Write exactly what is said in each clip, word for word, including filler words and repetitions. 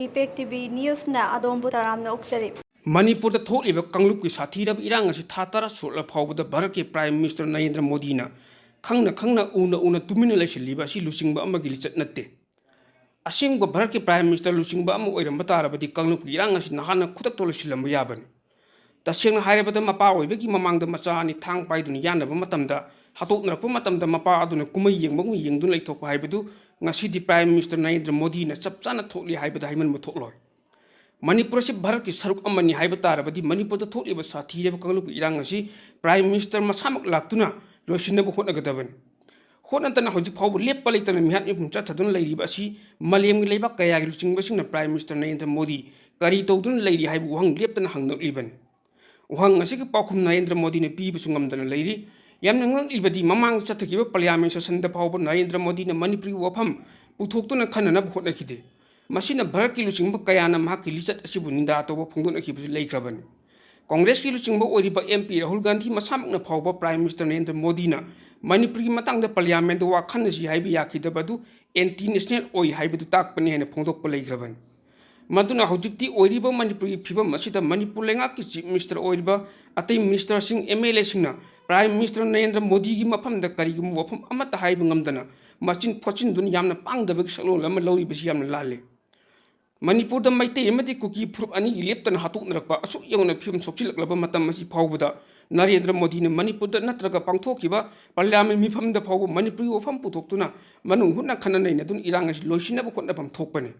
Impact T V Newsꯅ ꯑꯗꯣꯝꯕꯨ ꯇꯔꯥꯝꯅ ꯑꯣꯛꯆꯔꯤ꯫ ꯃꯅꯤꯄꯨꯔꯗ ꯊꯣꯛꯂꯤꯕ ꯀꯥꯡꯂꯨꯞꯀꯤ ꯁꯥꯊꯤꯔꯕ ꯏꯔꯥꯡ ꯑꯁꯤ ꯊꯥ ꯇꯔꯥ ꯁꯨꯔꯛꯂ ꯐꯥꯎꯕꯗ ꯚꯥꯔꯠꯀꯤ Prime Minister ꯅꯔꯦꯟꯗ꯭ꯔ ꯃꯣꯗꯤꯅ ꯈꯪꯅ ꯈꯪꯅ, ꯎꯅ ꯎꯅ ꯇꯨꯃꯤꯟꯅ ꯂꯩꯁꯤꯜꯂꯤꯕ ꯑꯁꯤ ꯂꯨꯆꯤꯡꯕ ꯑꯃꯒꯤ ꯂꯤꯆꯠ ꯅꯠꯇꯦ꯫ ꯑꯁꯦꯡꯕ ꯚꯥꯔꯠꯀꯤ Prime Minister ꯂꯨꯆꯤꯡꯕ ꯑꯃ ꯑꯣꯏꯔꯝꯕ ꯇꯥꯔꯕꯗꯤ ꯀꯥꯡꯂꯨꯞꯀꯤ ꯏꯔꯥꯡ ꯑꯁꯤ ꯅꯍꯥꯟꯅ ꯈꯨꯗꯛꯇ ꯂꯣꯏꯁꯤꯜꯂꯝꯕ ꯌꯥꯕꯅꯤ꯫ ꯇꯁꯦꯡꯅ ꯍꯥꯏꯔꯕꯗ, ꯃꯄꯥ ꯑꯣꯏꯕꯒꯤ ꯃꯃꯥꯡꯗ ꯃꯆꯥ ꯑꯅꯤ ꯊꯥꯡ ꯄꯥꯏꯗꯨꯅ ꯌꯥꯟꯅꯕ ꯃꯇꯝꯗ, ꯍꯥꯠꯇꯣꯛꯅꯔꯛꯄ ꯃꯇꯝꯗ ꯃꯄꯥ ꯑꯗꯨꯅ ꯀꯨꯝꯍꯩ ꯌꯦꯡꯕꯒꯨꯝ ꯌꯦꯡꯗꯨꯅ ꯂꯩꯊꯣꯛꯄ ꯍꯥꯏꯕꯗꯨ ꯉꯁꯤꯗꯤ Prime Minister ꯅꯔꯦꯟꯗ꯭ꯔ ꯃꯣꯗꯤꯅ ꯆꯞ ꯆꯥꯅ ꯊꯣꯛꯂꯤ ꯍꯥꯏꯕꯗ ꯍꯥꯏꯃꯟꯕ ꯊꯣꯛꯂꯣꯏ꯫ ꯃꯅꯤꯄꯨꯔ ꯑꯁꯤ ꯚꯥꯔꯠꯀꯤ ꯁꯔꯨꯛ ꯑꯃꯅꯤ ꯍꯥꯏꯕ ꯇꯥꯔꯕꯗꯤ, ꯃꯅꯤꯄꯨꯔꯗ ꯊꯣꯛꯂꯤꯕ ꯁꯥꯊꯤꯔꯕ ꯀꯥꯡꯂꯨꯞꯀꯤ ꯏꯔꯥꯡ ꯑꯁꯤ Prime Minister ꯃꯁꯥꯃꯛ ꯂꯥꯛꯇꯨꯅ ꯂꯣꯏꯁꯤꯟꯅꯕ ꯍꯣꯠꯅꯒꯗꯕꯅꯤ꯫ ꯍꯣꯠꯅꯗꯅ ꯍꯧꯖꯤꯛ ꯐꯥꯎꯕ ꯂꯦꯞꯄ ꯂꯩꯇꯅ ꯃꯤꯍꯥꯠ ꯃꯤꯄꯨꯟ ꯆꯠꯊꯗꯨꯅ ꯂꯩꯔꯤꯕ ꯑꯁꯤ ꯃꯥꯂꯦꯝꯒꯤ ꯂꯩꯕꯥꯛ ꯀꯌꯥꯒꯤ ꯂꯨꯆꯤꯡꯕꯁꯤꯡꯅ Prime Minister ꯅꯔꯦꯟꯗ꯭ꯔ ꯃꯣꯗꯤ ꯀꯔꯤ ꯇꯧꯗꯨꯅ ꯂꯩꯔꯤ ꯍꯥꯏꯕ ꯋꯥꯍꯪ ꯂꯦꯞꯇꯅ ꯍꯪꯂꯛꯂꯤꯕꯅꯤ꯫ ꯋꯥꯍꯪ ꯑꯁꯤꯒꯤ ꯄꯥꯎꯈꯨꯝ ꯅꯔꯦꯟꯗ꯭ꯔ ꯃꯣꯗꯤꯅ ꯄꯤꯕꯁꯨ ꯉꯝꯗꯅ ꯂꯩꯔꯤ꯫ ꯌꯥꯝꯅ ꯉꯛꯂꯤꯕꯗꯤ, ꯃꯃꯥꯡꯗ ꯆꯠꯊꯈꯤꯕ Parliament sessionꯗ ꯐꯥꯎꯕ ꯅꯔꯦꯟꯗ꯭ꯔ ꯃꯣꯗꯤꯅ ꯃꯅꯤꯄꯨꯔꯒꯤ ꯋꯥꯐꯝ ꯄꯨꯊꯣꯛꯇꯨꯅ ꯈꯟꯅꯅꯕ ꯍꯣꯠꯅꯈꯤꯗꯦ꯫ ꯃꯁꯤꯅ ꯚꯥꯔꯠꯀꯤ ꯂꯨꯆꯤꯡꯕ ꯀꯌꯥꯅ ꯃꯍꯥꯛꯀꯤ ꯂꯤꯆꯠ ꯑꯁꯤꯕꯨ ꯅꯤꯟꯗꯥ ꯇꯧꯕ ꯐꯣꯡꯗꯣꯛꯅꯈꯤꯕꯁꯨ ꯂꯩꯈ꯭ꯔꯕꯅꯤ꯫ ꯀꯣꯡꯒ꯭ꯔꯦꯁꯀꯤ ꯂꯨꯆꯤꯡꯕ ꯑꯣꯏꯔꯤꯕ MP ꯔꯥꯍꯨꯜ ꯒꯥꯟꯙꯤ ꯃꯁꯥꯃꯛꯅ ꯐꯥꯎꯕ Prime Minister ꯅꯔꯦꯟꯗ꯭ꯔ ꯃꯣꯗꯤꯅ ꯃꯅꯤꯄꯨꯔꯒꯤ ꯃꯇꯥꯡꯗ Parliamentꯗ ꯋꯥ ꯈꯟꯅꯁꯤ ꯍꯥꯏꯕ ꯌꯥꯈꯤꯗꯕ ꯑꯗꯨ anti national ꯑꯣꯏ ꯍꯥꯏꯕꯗꯨ ꯇꯥꯛꯄꯅꯤ ꯍꯥꯏꯅ ꯐꯣꯡꯗꯣꯛꯄ ꯂꯩꯈ꯭ꯔꯕꯅꯤ꯫ ꯃꯗꯨꯅ ꯍꯧꯖꯤꯛꯇꯤ ꯑꯣꯏꯔꯤꯕ ꯃꯅꯤꯄꯨꯔꯒꯤ ꯐꯤꯕꯝ ꯑꯁꯤꯗ ꯃꯅꯤꯄꯨꯔ ꯂꯩꯉꯥꯛꯀꯤ Chief Minister ꯑꯣꯏꯔꯤꯕ ꯑꯇꯩ ministerꯁꯤꯡ, MLAꯁꯤꯡꯅ Prime Minister ꯅꯔꯦꯟꯗ꯭ꯔ ꯃꯣꯗꯤꯒꯤ ꯃꯐꯝꯗ ꯀꯔꯤꯒꯨꯝꯕ ꯋꯥꯐꯝ ꯑꯃꯠꯇ ꯍꯥꯏꯕ ꯉꯝꯗꯅ ꯃꯆꯤꯟ ꯐꯣꯠꯆꯤꯟꯗꯨꯅ ꯌꯥꯝꯅ ꯄꯥꯡꯗꯕꯒꯤ ꯁꯛꯂꯣꯟ ꯑꯃ ꯂꯧꯔꯤꯕꯁꯤ ꯌꯥꯝꯅ ꯂꯥꯜꯂꯤ꯫ ꯃꯅꯤꯄꯨꯔꯗ ꯃꯩꯇꯩ ꯑꯃꯗꯤ ꯀꯨꯀꯤ ꯐꯨꯔꯨꯞ ꯑꯅꯤꯒꯤ ꯂꯦꯞꯇꯅ ꯍꯥꯠꯇꯣꯛꯅꯔꯛꯄ ꯑꯁꯨꯛ ꯌꯧꯅ ꯐꯤꯕꯝ ꯁꯣꯛꯆꯤꯜꯂꯛꯂꯕ ꯃꯇꯝ ꯑꯁꯤ ꯐꯥꯎꯕꯗ ꯅꯔꯦꯟꯗ꯭ꯔ ꯃꯣꯗꯤꯅ ꯃꯅꯤꯄꯨꯔꯗ ꯅꯠꯇ꯭ꯔꯒ ꯄꯥꯡꯊꯣꯛꯈꯤꯕ Parliament ꯃꯤꯐꯝꯗ ꯐꯥꯎꯕ ꯃꯅꯤꯄꯨꯔꯒꯤ ꯋꯥꯐꯝ ꯄꯨꯊꯣꯛꯇꯨꯅ ꯃꯅꯨꯡ ꯍꯨꯠꯅ ꯈꯟꯅ ꯅꯩꯅꯗꯨꯅ ꯏꯔꯥꯡ ꯑꯁꯤ ꯂꯣꯏꯁꯤꯟꯅꯕ ꯍꯣꯠꯅꯐꯝ ꯊꯣꯛꯄꯅꯤ꯫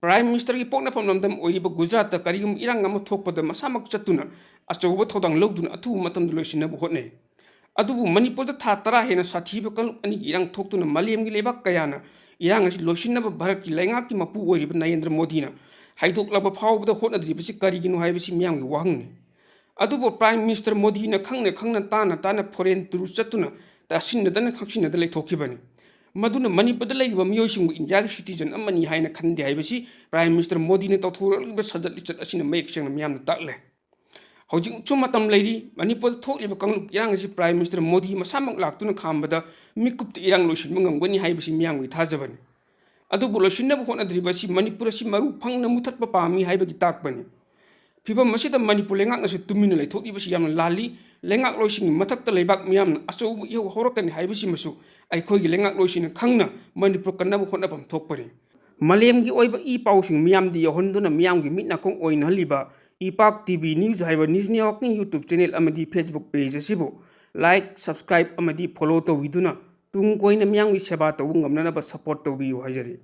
Prime Ministerꯒꯤ ꯄꯣꯛꯅꯐꯝ ꯂꯝꯗꯝ ꯑꯣꯏꯔꯤꯕ ꯒꯨꯖꯔꯥꯠꯇ ꯀꯔꯤꯒꯨꯝꯕ ꯏꯔꯥꯡ ꯑꯃ ꯊꯣꯛꯄꯗ ꯃꯁꯥꯃꯛ ꯆꯠꯇꯨꯅ ꯑꯆꯧꯕ ꯊꯧꯗꯥꯡ ꯂꯧꯗꯨꯅ ꯑꯊꯨꯕ ꯃꯇꯝꯗ ꯂꯣꯏꯁꯤꯟꯅꯕ ꯍꯣꯠꯅꯩ꯫ ꯑꯗꯨꯕꯨ ꯃꯅꯤꯄꯨꯔꯗ ꯊꯥ ꯇꯔꯥ ꯍꯦꯟꯅ ꯁꯥꯊꯤꯕ ꯀꯥꯡꯂꯨꯞ ꯑꯅꯤꯒꯤ ꯏꯔꯥꯡ ꯊꯣꯛꯇꯨꯅ ꯃꯥꯂꯦꯝꯒꯤ ꯂꯩꯕꯥꯛ ꯀꯌꯥꯅ ꯏꯔꯥꯡ ꯑꯁꯤ ꯂꯣꯏꯁꯤꯟꯅꯕ ꯚꯥꯔꯠꯀꯤ ꯂꯩꯉꯥꯛꯀꯤ ꯃꯄꯨ ꯑꯣꯏꯔꯤꯕ ꯅꯔꯦꯟꯗ꯭ꯔ ꯃꯣꯗꯤꯅ ꯍꯥꯏꯗꯣꯛꯂꯕ ꯐꯥꯎꯕꯗ ꯍꯣꯠꯅꯗ꯭ꯔꯤꯕꯁꯤ ꯀꯔꯤꯒꯤꯅꯣ ꯍꯥꯏꯕꯁꯤ ꯃꯤꯌꯥꯝꯒꯤ ꯋꯥꯍꯪꯅꯤ꯫ ꯑꯗꯨꯕꯨ Prime Minister ꯃꯣꯗꯤꯅ ꯈꯪꯅ ꯈꯪꯅ, ꯇꯥꯅ ꯇꯥꯅ foreign tour ꯆꯠꯇꯨꯅ ꯇꯥꯁꯤꯟꯅꯗꯅ ꯈꯪꯁꯤꯟꯅꯗ ꯂꯩꯊꯣꯛꯈꯤꯕꯅꯤ꯫ ꯃꯗꯨꯅ ꯃꯅꯤꯄꯨꯔꯗ ꯂꯩꯔꯤꯕ ꯃꯤꯑꯣꯏꯁꯤꯡꯕꯨ ꯏꯟꯗꯤꯌꯥꯒꯤ citizen ꯑꯃꯅꯤ ꯍꯥꯏꯅ ꯈꯟꯗꯦ ꯍꯥꯏꯕꯁꯤ Prime Minister ꯃꯣꯗꯤꯅ ꯇꯧꯊꯣꯔꯛꯂꯤꯕ ꯁꯥꯖꯠ ꯂꯤꯆꯠ ꯑꯁꯤꯅ ꯃꯌꯦꯛ ꯁꯦꯡꯅ ꯃꯤꯌꯥꯝꯅ ꯇꯥꯛꯂꯦ꯫ ꯍꯧꯖꯤꯛꯁꯨ ꯃꯇꯝ ꯂꯩꯔꯤ꯫ ꯃꯅꯤꯄꯨꯔꯗ ꯊꯣꯛꯂꯤꯕ ꯀꯥꯡꯂꯨꯞ ꯏꯔꯥꯡ ꯑꯁꯤ Prime Minister ꯃꯣꯗꯤ ꯃꯁꯥꯃꯛ ꯂꯥꯛꯇꯨꯅ ꯈꯥꯝꯕꯗ ꯃꯤꯀꯨꯞꯇ ꯏꯔꯥꯡ ꯂꯣꯏꯁꯤꯟꯕ ꯉꯝꯒꯅꯤ ꯍꯥꯏꯕꯁꯤ ꯃꯤꯌꯥꯝꯒꯤ ꯊꯥꯖꯕꯅꯤ꯫ ꯑꯗꯨꯕꯨ ꯂꯣꯏꯁꯤꯟꯅꯕ ꯍꯣꯠꯅꯗ꯭ꯔꯤꯕ ꯑꯁꯤ ꯃꯅꯤꯄꯨꯔ ꯑꯁꯤ ꯃꯔꯨ ꯐꯪꯅ ꯃꯨꯊꯠꯄ ꯄꯥꯝꯃꯤ ꯍꯥꯏꯕꯒꯤ ꯇꯥꯛꯄꯅꯤ꯫ ꯐꯤꯚꯝ ꯑꯁꯤꯗ ꯃꯅꯤꯄꯨꯔ ꯂꯩꯉꯥꯛꯅꯁꯨ ꯇꯨꯃꯤꯟꯅ ꯂꯩꯊꯣꯛꯂꯤꯕꯁꯤ ꯌꯥꯝꯅ ꯂꯥꯜꯂꯤ꯫ ꯂꯩꯉꯥꯛꯂꯣꯏꯁꯤꯡꯒꯤ ꯃꯊꯛꯇ ꯂꯩꯕꯥꯛ ꯃꯤꯌꯥꯝꯅ ꯑꯆꯧꯕ ꯏꯍꯧ ꯍꯧꯔꯛꯀꯅꯤ ꯍꯥꯏꯕꯁꯤꯃꯁꯨ ꯑꯩꯈꯣꯏꯒꯤ ꯂꯩꯉꯥꯛꯂꯣꯏꯁꯤꯡꯅ ꯈꯪꯅ ꯃꯅꯤꯄꯨꯔ ꯀꯟꯅꯕ ꯍꯣꯠꯅꯐꯝ ꯊꯣꯛꯄꯅꯤ꯫ ꯃꯥꯂꯦꯝꯒꯤ ꯑꯣꯏꯕ ꯏ ꯄꯥꯎꯁꯤꯡ ꯃꯤꯌꯥꯝꯗ ꯌꯧꯍꯟꯗꯨꯅ ꯃꯤꯌꯥꯝꯒꯤ ꯃꯤꯠ ꯅꯥꯀꯣꯡ ꯑꯣꯏꯅꯍꯜꯂꯤꯕ ꯏꯄꯥꯛ ꯇꯤ ꯚꯤ ꯅ꯭ꯌꯨꯁ ꯍꯥꯏꯕ ꯅ꯭ꯌꯨꯁ ꯅꯦꯠꯋꯥꯔꯛꯀꯤꯡ YouTube ꯆꯦꯅꯦꯜ ꯑꯃꯗꯤ Facebook ꯄꯦꯖ ꯑꯁꯤꯕꯨ ꯂꯥꯏꯛ, ꯁꯕꯁꯀ꯭ꯔꯥꯏꯕ ꯑꯃꯗꯤ ꯐꯣꯂꯣ ꯇꯧꯕꯤꯗꯨꯅ ꯇꯨꯡ ꯀꯣꯏꯅ ꯃꯤꯌꯥꯝꯒꯤ ꯁꯦꯕꯥ ꯇꯧꯕ ꯉꯝꯅꯅꯕ ꯁꯄꯣꯔꯠ ꯇꯧꯕꯤꯌꯨ ꯍꯥꯏꯖꯔꯤ꯫